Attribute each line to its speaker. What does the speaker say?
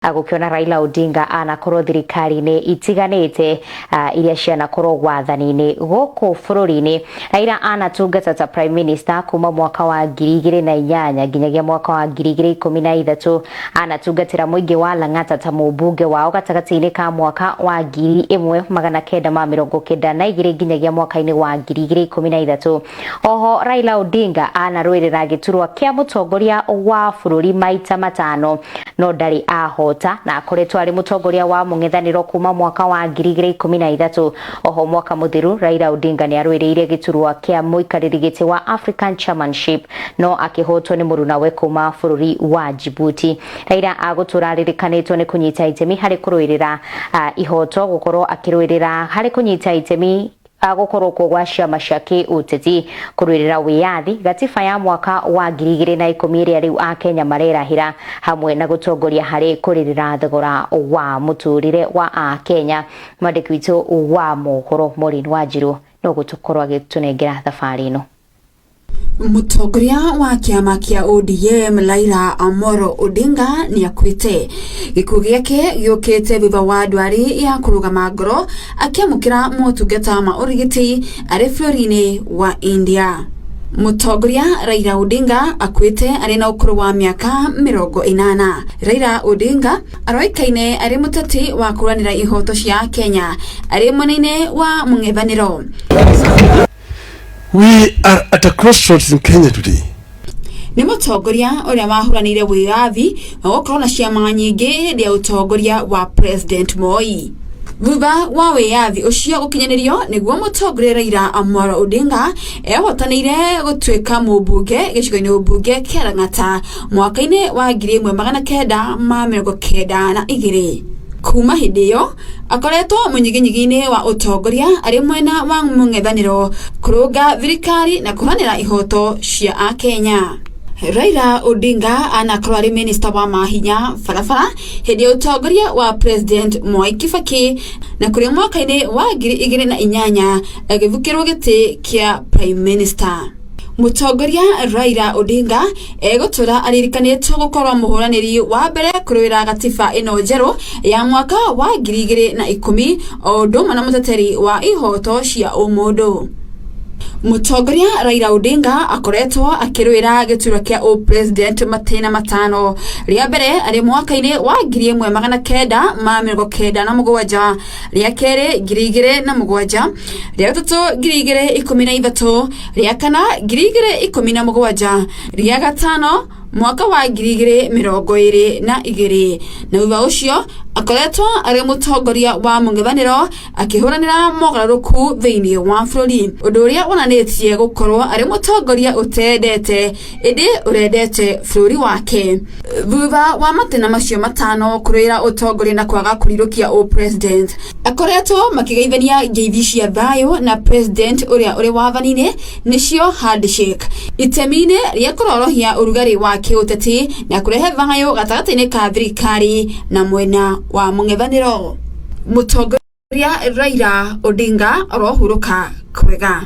Speaker 1: Gũkĩona Raila Odinga anakorwo thirikari-inĩ itiganĩte iria cianakorwo wathani-inĩ gũkũ bũrũri-inĩ. Raila anatungata ta Prime Minister kuma mwaka wa 2008 nginyagia mwaka wa 2013. Anatungatĩra mũingĩ wa Lang'ata ta mũmbunge wao gatagatĩ-inĩ ka mwaka wa 1992 nginyagia mwaka-inĩ wa 2013. Oho Raila Odinga anarũĩrĩra gĩturwa kĩa mũtongoria wa bũrũri maita matano no ndarĩ ahota, na akoretwo arĩ mũtongoria wa mũng'ethanĩro kuma mwaka wa 2013. Oho mwaka mũthiru Raila Odinga nĩ arũĩrĩire gĩturwa kĩa mũikarĩri gĩtĩ wa African Chairmanship no akĩhotwo nĩ mũrunawe kuma bũrũri wa Djibouti. Raila agũtũra aririkanĩtwo nĩ kũnyita itemi harĩ kũrũĩrĩra ihoto, gũkorwo akĩrũĩrĩra harĩ kũnyita itemi gũkorwo kuo gwa ciama cia kĩũteti, kũrũĩrĩra wĩyathi, gatiba ya mwaka wa 2010 ĩrĩa rĩu Akenya marerahĩra, hamwe na gũtongoria harĩ kũrĩrĩra thogora wa mũtũrĩre wa Akenya. Mwandĩki witũ wa mohoro Maureen Wanjiru no gũtũkorwo agĩtũnengera thabarĩ ĩno.
Speaker 2: Mũtongoria wa kĩama kĩa ODM Raila Amolo Odinga nĩ akuĩte. Gĩkuũ gĩake gĩũkĩte thutha wa ndwari ya kũrũgama ngoro akĩamũkĩra motungata ma ũrigiti arĩ bũrũri-inĩ wa India. Mũtongoria Raila Odinga akuĩte arĩ na ũkũrũ wa mĩaka 80. Raila Odinga aroĩkaine arĩ mũteti wa kũrũanĩra ihoto cia Kenya arĩ mwena-inĩ wa mũng'ethanĩro.
Speaker 3: We are at a crossroads in Kenya today.
Speaker 2: Nĩ mũtongoria ũrĩa wahũranĩire wĩyathi wa gũkorwo na ciama nyingĩ hĩndĩ ya ũtongoria wa President Moi. Thutha wa wĩyathi ũcio gũkinyanĩrio nĩguo mũtongoria Raila Amolo Odinga ehotanĩire gũtuĩka mũmbunge gĩcigo-inĩ ũmbunge kĩa Lang'ata mwaka-inĩ wa 1992. Kuma hĩndĩ ĩyo akoretwo mũnyiginyigi-inĩ wa ũtongoria arĩ mwena wa mũng'ethanĩro kũrũnga thirikari na kũhanĩra ihoto cia Akenya. Raila Odinga anakorwo arĩ minista wa mahinya barabara hĩndĩ ya ũtongoria wa President Mwai Kibaki na kũrĩ mwaka-inĩ wa 2008 agĩthukĩrwo gĩtĩ kĩa Prime Minister. Mũtongoria Raila Odinga egũtũra aririkanĩtwo gũkorwo mũhũranĩri wa mbere kũrũĩra gatiba ĩno njerũ ya mwaka wa 2010 o ũndũ ũmwe na mũteteri wa ihoto cia ũmũndũ. Mũtongoria Raila Odinga akoretwo akĩrũĩra gĩturwa kĩa ũpresident matĩna matano, rĩa mbere arĩ mwaka-inĩ wa 1997, rĩa kerĩ 2007, rĩa gatatũ 2013, rĩa kana 2017, rĩa gatano mwaka wa 2022, na thutha ũcio akoretwo arĩ mũtongoria wa mũng'ethanĩro akĩhũranĩra mogarũrũku thĩinĩ wa bũrũri, ũndũ ũrĩa wonanĩtie gũkorwo arĩ mũtongoria ũtendete ĩndĩ ũrendete bũrũri wake. Thutha wa matĩna macio matano kũrũĩra ũtongoria na kwaga kũrirũkia ũpresident, akoretwo makĩgeithania ngeithi cia thayũ na president ũrĩa ũrĩ wathani-inĩ nĩcio handshake, itemi-inĩ rĩa kũrorohia ũrugarĩ wa kĩũteti na kũrehe thayũ gatagatĩ-inĩ ka thirikari na mwena wa mũng'ethanĩro. Mũtongoria Raila Odinga orohurũka kwega.